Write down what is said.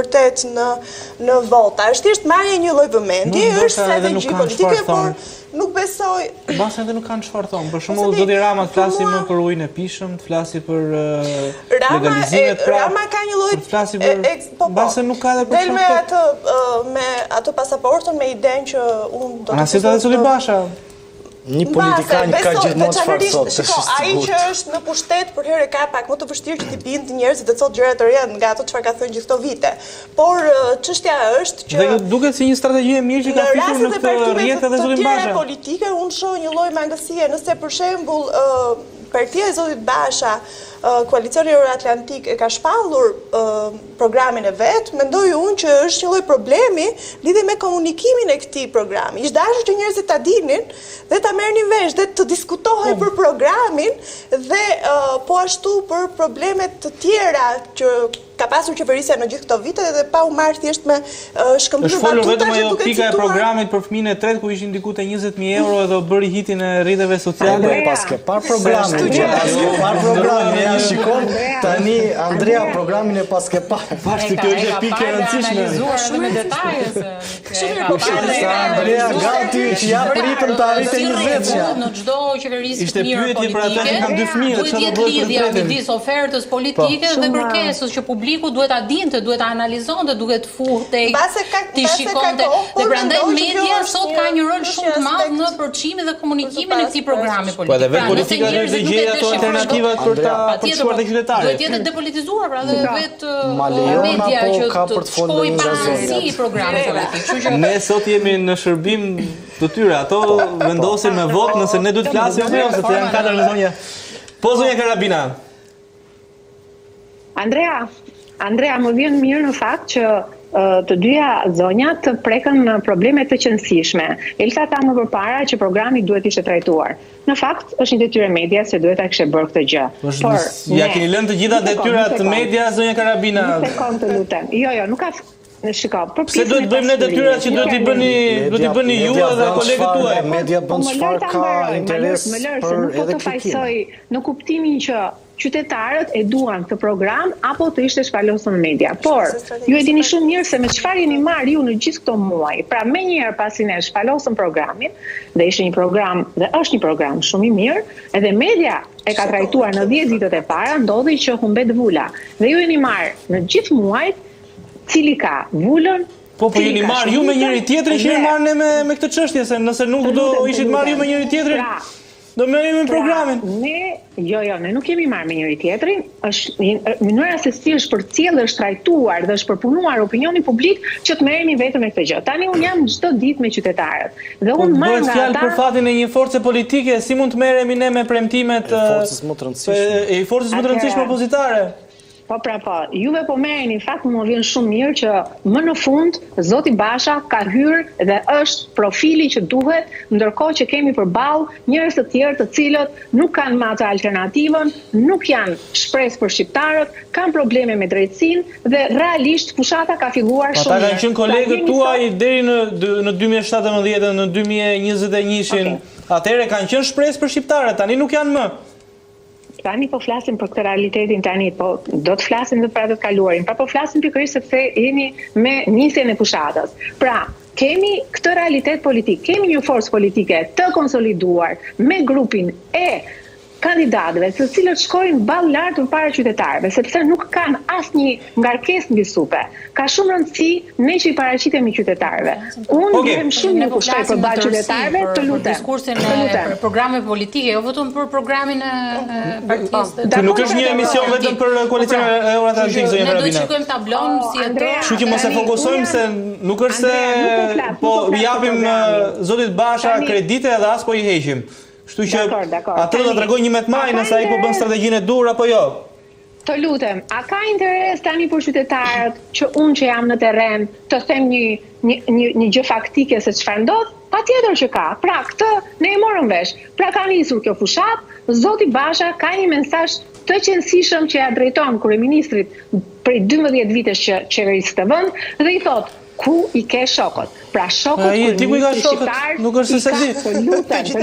vërtetë në në vota. Është thjesht marrje e një lloj vëmendje, është strategji politike, por nuk besoj Mbase edhe nuk kanë çfarë thonë. Për shembull, zoti Rama të flasi më për ujin e pijshëm, të flasi për legalizimet prapë. Rama ka një lloj të flasi për po, po. Mbase nuk ka edhe për çfarë. Del me atë me atë pasaportën me idenë që unë do të. Anasjelltas edhe zoti Basha. Një politikan ka gjithmonë çfarë thotë, është i sigurt. Ai që është në pushtet përherë e ka pak më të vështirë që t'i bindë njerëzit të thotë gjëra të reja nga ato çfarë ka thënë gjithë këto vite. Por çështja është që Dhe duket si një strategji e mirë që ka fitur në këtë rrjet edhe zoti Basha. Në politike unë shoh një lloj mangësie, nëse për shembull partia e zotit Basha, Koalicioni Euroatlantik e ka shpallur programin e vet, mendoj unë që është një lloj problemi lidhje me komunikimin e këtij programi. Ish dashur që njerëzit ta dinin dhe ta merrnin vesh dhe të diskutohej po. për programin dhe po ashtu për probleme të tjera që ka pasur qeverisja në gjithë këto vite dhe pa u marrë thjesht me shkëmbyer batuta. Është folur vetëm ajo pika e programit për fëmijën e tretë ku ishin diku te 20000 euro edhe u bëri hitin e rrjeteve sociale. Po paske parë programin, po paske parë programin, ja shikon tani Andrea programin e paske parë. Pashtë kjo ishte pikë e rëndësishme. Analizuar edhe me detaje se Shumë mirë, po parë. Andrea gati që ja pritëm të arrijë 20 ja. Në çdo qeverisje të mirë politike. Ishte pyetje për ata që kanë dy fëmijë, çfarë do bëhet për lidhja midis ofertës politike po. dhe kërkesës që publiku duhet ta dinte, duhet ta analizonte, duhet të futej, t'i shikonte. Dhe prandaj media sot ka një rol shumë të madh në përçimin dhe komunikimin e këtij programi politik. Po edhe vetë pra, politika duhet të gjejë ato alternativat për ta përçuar te qytetari. Duhet të jetë depolitizuar, pra dhe pra. vetë media që të shkojë pa si programi politik. Kështu që ne sot jemi në shërbim të tyre, ato po, po. vendosin me votë nëse ne duhet të flasim apo jo, sepse janë katër zonja. Po zonja Karabina. Andrea, Andrea, më vjen mirë në fakt që të dyja zonjat prekën probleme të qenësishme. Elsa tha më përpara që programi duhet të ishte trajtuar. Në fakt, është një detyrë e medias që duhet ta kishte bërë këtë gjë. Po, Por ja keni lënë të gjitha detyrat medias zonja Karabina. Një sekondë të lutem. Jo, jo, nuk ka Në shiko, për Pse duhet të bëjmë ne detyrat që duhet t'i bëni, duhet t'i bëni ju edhe kolegët tuaj? Media bën po, çfarë ka interes për edhe po të fajsoj në kuptimin që qytetarët e duan këtë program apo të ishte shpalosur në media. Por, ju e dini shumë mirë se me çfarë jeni marrë ju në gjithë këto muaj. Pra, menjëherë pasi ne shpalosëm programin, dhe ishte një program dhe është një program shumë i mirë, edhe media e ka trajtuar në 10 ditët e para, ndodhi që humbet vula. Dhe ju jeni marrë në gjithë muajt cili ka vulën, Po, po jeni marrë ju me njëri tjetrin që jemi marrë ne me me këtë çështje se nëse nuk do ishit marrë ju me njëri tjetrin, pra, Do merremi me pra, programin. Ne, jo, jo, ne nuk jemi marrë me njëri tjetrin, është mënyra se si është përcjellë, është trajtuar dhe është përpunuar opinioni publik që të merremi vetëm me këtë gjë. Tani unë jam çdo ditë me qytetarët dhe po, unë marr nga ata. Për fatin e një force politike, si mund të merremi ne me premtimet e forcës më të rëndësishme? E forcës më të rëndësishme opozitare. Po pra po, juve po merreni, në fakt më vjen shumë mirë që më në fund zoti Basha ka hyrë dhe është profili që duhet, ndërkohë që kemi përballë njerëz të tjerë të cilët nuk kanë më atë alternativën, nuk janë shpresë për shqiptarët, kanë probleme me drejtësinë dhe realisht fushata ka filluar po, shumë mirë. Ata kanë qenë kolegët tuaj deri në në 2017 në 2021-shin. Atëherë kanë qenë shpresë për shqiptarët, tani nuk janë më. Tani po flasim për këtë realitetin tani, po do të flasim dhe për atë të kaluarin. Pra po flasim pikërisht sepse jemi me nisjen e fushatës. Pra, kemi këtë realitet politik, kemi një forcë politike të konsoliduar me grupin e kandidatëve, të cilët shkojnë ballë lart përpara qytetarëve, sepse nuk kanë asnjë ngarkesë mbi supe. Ka shumë rëndësi ne që i paraqitemi qytetarëve. Unë okay. ndihem shumë mirë kur shkoj përballë qytetarëve, të lutem. Për diskursin e për programe politike, jo vetëm për programin e partisë. Ky nuk është një emision vetëm për po, koalicionin pra, Euroatlantik zonja Karabina. Ne do të shikojmë tablon oh, si e tërë. Kështu që mos e fokusojmë se nuk është se po japim zotit Basha kredite edhe as po i heqim. Kështu që atë do ta tregojë 11 maj nëse ai po bën strategjinë e duhur apo jo. Të lutem, a ka interes tani për qytetarët që unë që jam në terren të them një një një një gjë faktike se çfarë ndodh? Patjetër që ka. Pra, këtë ne e morëm vesh. Pra ka nisur kjo fushatë, zoti Basha ka një mesazh të qenësishëm që ia drejton kryeministrit prej 12 vitesh që qeveris këtë vend dhe i thotë ku i ke shokët. Pra shokët kryeministri shqiptar nuk është se s'e di. Të lutem, të.